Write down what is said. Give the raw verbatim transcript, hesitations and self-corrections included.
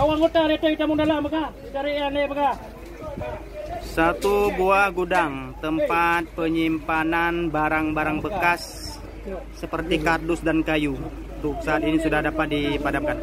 Awak anggota dari itu hitam dalam beka, dari aneh beka. Satu buah gudang tempat penyimpanan barang-barang bekas seperti kardus dan kayu. Untuk saat ini sudah dapat dipadamkan.